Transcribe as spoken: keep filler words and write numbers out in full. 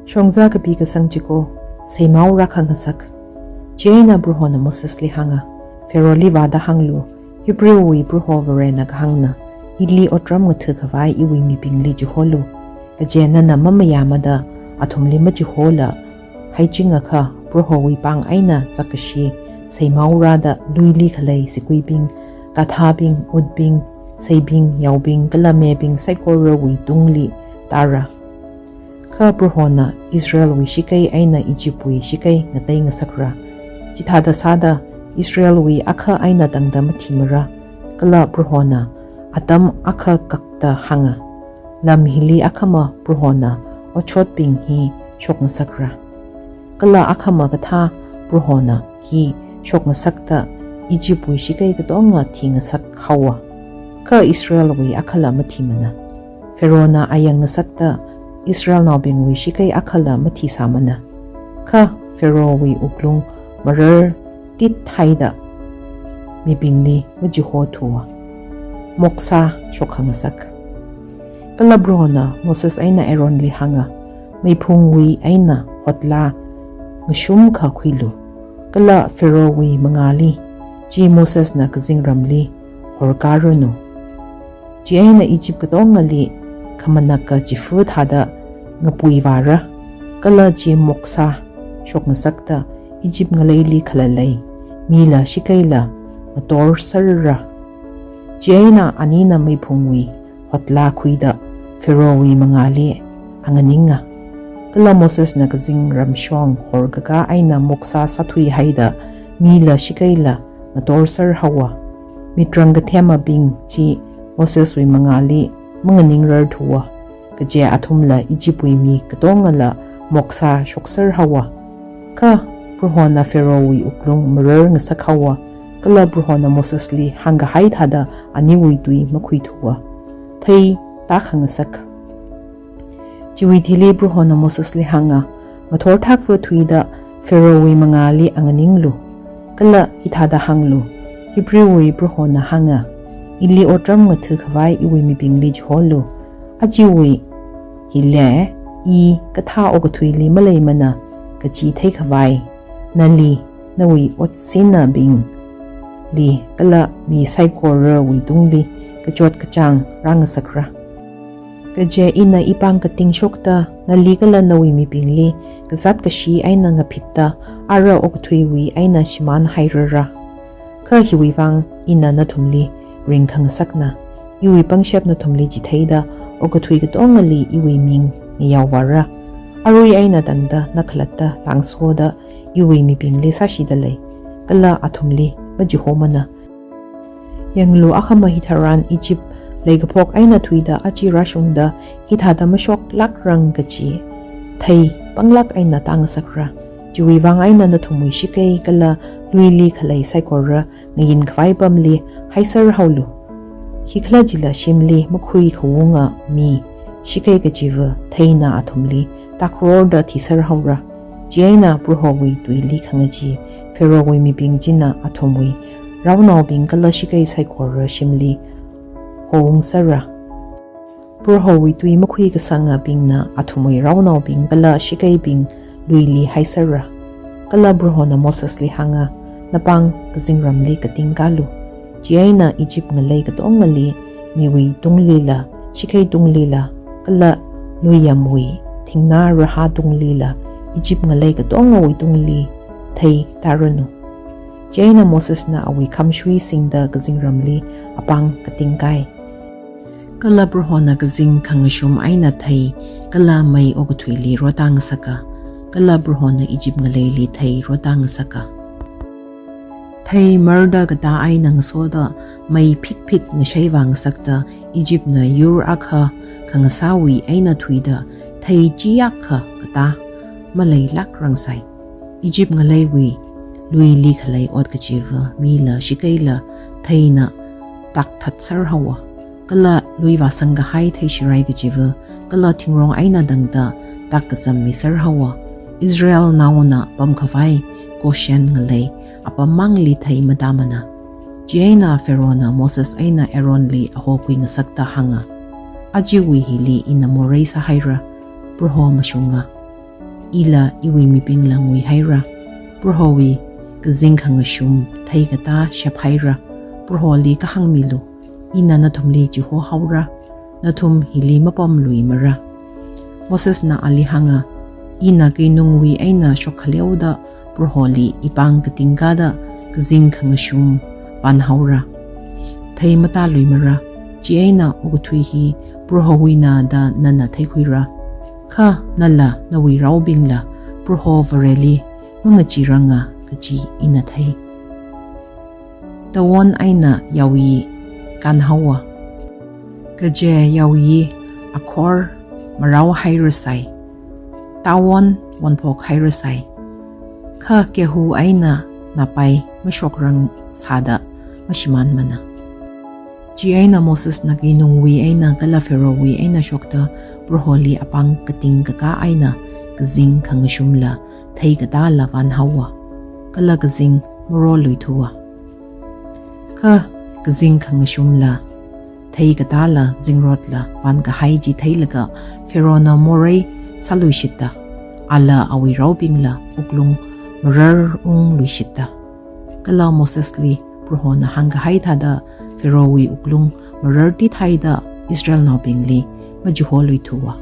Shongza kapi kasang chiko, seimao rākhangasak. Chieina Prohona Mosesli hānga, Pharaohli vāda hānglu, Hebrewwui Proho Varena kahāngna, ili otram ngathakhavai iwui mibingli chiholu. Kaje nana mamayāmada athumli machihola, haichingakha Prohowui pāng eina chakkashi, seimao rāda luili khalei siguibing, gadhabing, utbing, seibing, yaobing, kala mebing saikorawui tungli tāra. Kha Prohona Israelwui shakei eina Egyptwui shakei ngateingasakra. Chithāda sāda Israelwui akha eina tangda mathimara. Kala Prohona atam akha kakta hānga, lam hili akhama Prohona otshotbing hi shokngasakra. Kala akhama kathā Prohona hi shokngasakta Egyptwui shakei katonga thingasak haowa. Kha Israelwui akhala mathimana. Pharaohna ayangngasakta Israelnaobingwui shakei akhala mathisāmana. Kha Pharaohwui wuklung marar tit haida mibingli machihothuwa. Moksa shokkhangasak. Kala Prohona Moses eina Aaronli hānga, meiphungwui eina hotlā ngashumkha khuilu. Kala Pharaohwui mangāli, chi Mosesna kazingramli horkāranu. Chieina Egypt katongali khamanaka chifa thāda ngapuivāra. Kala chi moksa shokngasakta Egypt ngaleili khalalei mila shakeila ngatorserra. Chieina anina meiphungwui hotlā khuida Pharaohwui mangāli anganinga. Kala Mosesna kazingramshong horkakā eina moksa sāthuihaida mila shakeila ngatorser haowa. Mitrang kathemabing chi Moseswui mangāli manganingrarthuwa. Kaje athumla Egyptwui mi katongala moksa shokser haowa. Kha Prohona Pharaohwui wuklung marar ngasak haowa. Kala Prohona Mosesli hāngkahai thāda aniwui tui makhuithuwa. Thei tākhangasak. Chiwui thili Prohona Mosesli hānga, ngathor thakva thuida Pharaohwui mangāli anganinglu. Kala hithāda hānglu, Hebrewwui Prohona hānga, ili otram ngathakhavai iwui mibingli chiholu. Ajawui hili, i kathā okathuili maleimana kachi theikhavai, nali, nawui otsinabingli, kala mi saikorawui tungli kachot kachāng rāngasakra. Kaje ina ipāng katingshokta, nali kala nawui mibingli kazāt kashi eina ngaphitta, ara okathuiwui eina shimānhairara. Kha hiwui vang ina nathumli ringkhangasakna, iwui pangshap nathumli chitheida okathui katongali iwui ming ngayaovāra. Arui eina tangda na khalatta langsoda iwui mibingli sāshida lei, kala athumli machihomana. Yanglu, akhama hitharan Egypt leikaphok eina thuida aja rāshungda hithāda mashoklākrang kachi thei panglāk eina tāngasakra. Chiwui vang eina nathumwui shakei kala luili khalei saikora ngayinkhavai pamli haiser haolu. Khikhalajila shimli makhuikhaunga mi shakei kachiva theina athumli takrorda thiser haora. Chieina Prohowui tuili khangachee Pharaohwui mibing china athumwui raonaobing kala shakei saikora shimli houngsera. Prohowui tui makhuikasangabingna athumwui raonaobing kala shakeibing luili haiserra. Kala Prohona Mosesli hānga, napāng kazingramli katingkālu. Chieina Egypt ngalei katongali, miwui tunglila, shakei tunglila, kala luiyamwui thingnā rahā tunglila, Egypt ngalei katongawui tungli thei tāranu. Chieina Mosesna awui khamshui singda kazingramli apāng katingkai. Kala Prohona kazing khangashum eina thei kala mei okathuili rotā ngasaka, kala Prohona Egypt ngaleili thei rotā ngasaka. Thei marda katā eina ngasoda mei phikphik ngasheivā ngasakta Egyptna yur akha khangasāwui eina thuida thei chiyākha katā maleilākrangsai. Egypt ngaleiwui luili khalei ot kachiva mila shakeila theina takthatser haowa. Kala lui vāsangkahai theishirai kachiva, kala thingrong eina tangda takkazammiser haowa. Israelnaona pamkhavai Goshen ngalei apammangli thei matāmana. Chieina Pharaohna Moses eina Aaronli ahokhui ngasakta hānga, ajawui hili ina morei sāhaira, Proho mashunga. ila iwui mibingla nguihaira. Prohowui kazing khangashum theikatā shaphaira. Proholi kahāngmilu, ina nathumli chihohaora, nathum hili mapamluimara. Mosesna ali hānga, ina keinungwui eina shokkaleoda Proholi ipāng katingkāda kazing khangashum pānhaora. Thei matāluimara, chieina okathui hi Prohowuina da nana theikhuira. Kha nala nawui raobingla Proho Vareli mangachiranga kaji ina thei. Tawon eina yaoyi kānhaowa. Kaje yaoyi akhor marao hairasai, tawon wonphok hairasai, kha kehu eina napai mashokrang sāda mashimānmana. Chieina Mosesna keinungwui eina kala Pharaohwui eina shokta Proholi apāng katingkakā eina kazing khangashumla theikatāla vānhaowa, kala kazing maroluithuwa. Kha kazing khangashumla theikatāla zingrotla vānkahai chi theilaga Pharaohna morei sāluishitta, ala awui raobingla wuklung mararungluishitta. Kala Mosesli Prohona hāngkahai thāda Pharaohwui wuklung marartithaida Israelnaobingli machiholuithuwa.